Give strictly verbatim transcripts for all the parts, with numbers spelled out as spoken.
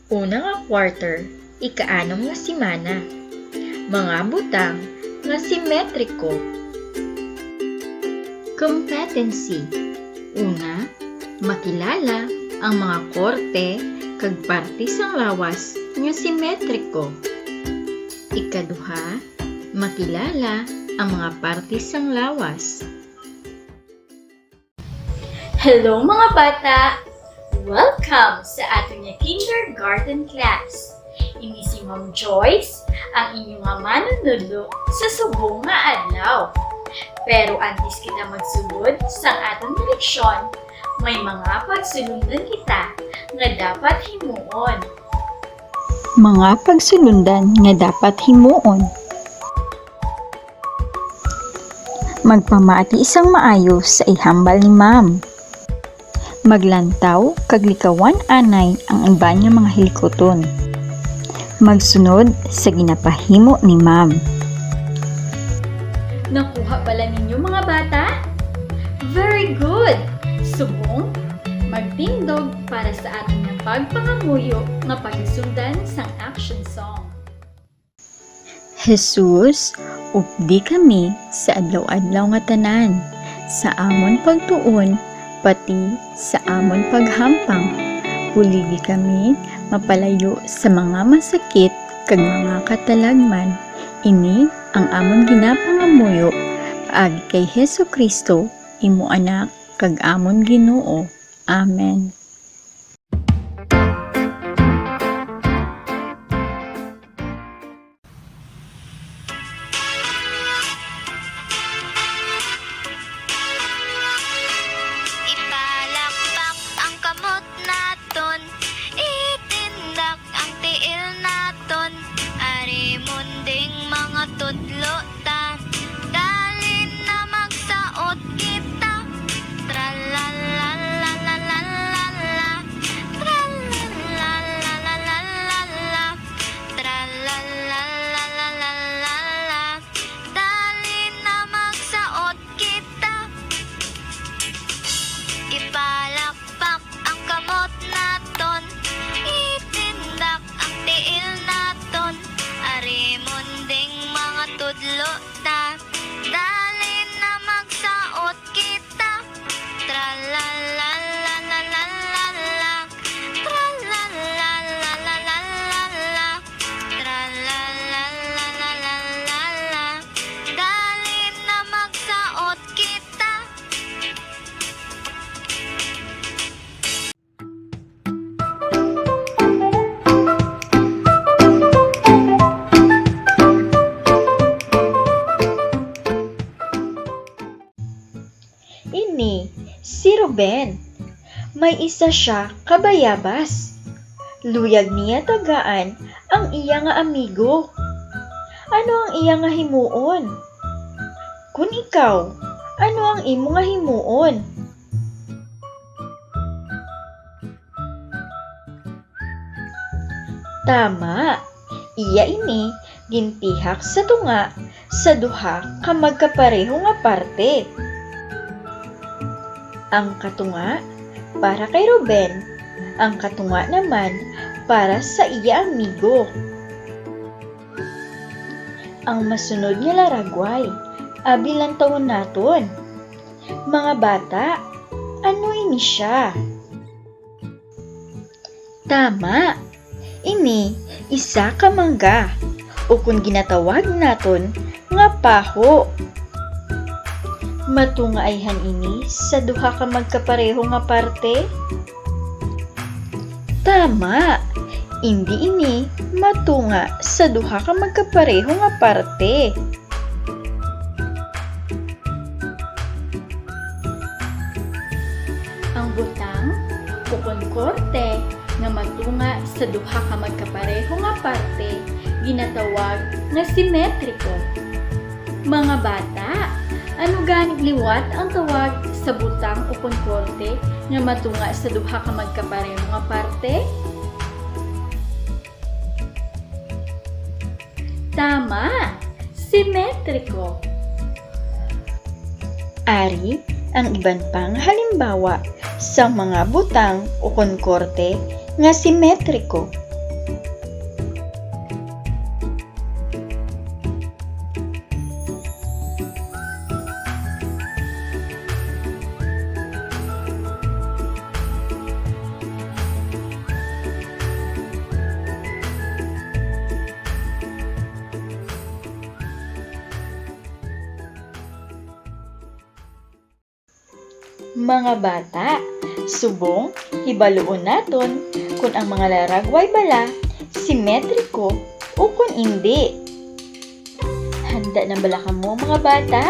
Una nga quarter, ikaanom nga semana. Mga butang nga simetriko. Competency. Una, makilala ang mga korte kag parte sang lawas nga simetriko. Ikaduha, makilala ang mga parte sang lawas. Hello, mga bata! Welcome sa aton nga kindergarten class. Ini si Ma'am Joyce, ang inyo nga manunudlo sa subong nga adlaw. Pero antes kita magsugod sang aton nga leksyon, may mga pagsulundan kita nga dapat himuon. Mga pagsulundan nga dapat himuon. Magpamati sang maayo sa ihambal ni Ma'am. Maglantaw kag likawan anay ang iban nga mga hilikuton. Magsunod sa ginapahimo ni Ma'am. Nakuha bala ninyo, mga bata? Very good! Subong, magtindog para sa aton nga pagpangamuyo nga pagasundan sang action song. Jesus, updi kami sa adlaw-adlaw nga tanan, sa amon pagtuon, pati sa amon paghampang. Buligi kami mapalayo sa mga masakit kag mga katalagman. Ini ang amon ginapangamuyo paagi kay Jesu-Cristo, imo Anak, kag amon Ginoo. Amen. Ipalakpak ang kamot naton, itindak ang tiil naton, ari munding mga tudlo ta. Dali na magsaot kita. Tralalalalalalala. Tralalalalalalala. Tralalalalalalala. Dali na magsaot kita. Ipalakpak ang kamot naton, itindak ang tiil naton, ari munding mga tudlo ta. Dali na magsaot kita. Tralalalalalalala. Tralalalalalalala. Tralalalalalalala. Dali na magsaot kita. Ini si Ruben. May isa sia ka bayabas. Luyag niya tagaan ang iya nga amigo. Ano ang iya nga himuon? Kon ikaw, ano ang imo nga himuon? Tama. Iya ini gintihak sa tunga sa duha ka magkapareho nga parte. Ang katunga para kay Ruben, ang katunga naman para sa iya amigo. Ang masunod nga laragway, abi lantawon naton. Mga bata, ano ini sia? Tama! Ini isa ka mangga, ukon ginatawag naton nga paho. Matunga ayhan ini sa duha ka magkapareho nga parte? Tama! Indi ini matunga sa duha ka magkapareho nga parte. Ang butang, ukon korte, nga matunga sa duha ka magkapareho nga parte, ginatawag nga simetriko. Mga bata, ano gani liwat ang tawag sa butang ukon korte nga matunga sa duha ka magkapareho nga parte? Tama! Simetriko. Ari ang iban pang halimbawa sa mga butang ukon korte nga simetriko. Mga bata, subong hibaluon naton kon ang mga laragway bala simetriko ukon indi. Handa na bala kamo, mga bata?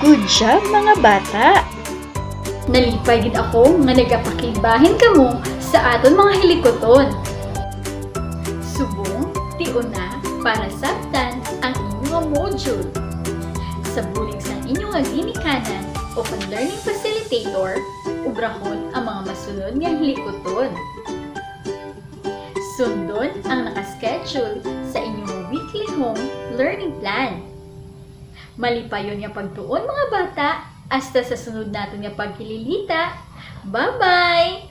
Good job, mga bata! Nalipay gid ako nga nagapakigbahin kamo sa aton mga hilikuton. Subong, tion na para sabtan ang inyo nga module. Sa bulig sang inyo nga ginikanan o pag-learning facilitator, obrahon ang mga masunod nga hilikuton. Sundon ang naka-schedule sa inyong weekly home learning plan. Malipayon nga pagtuon, mga bata, hasta sa sunod naton nga pagkililita. Bye-bye!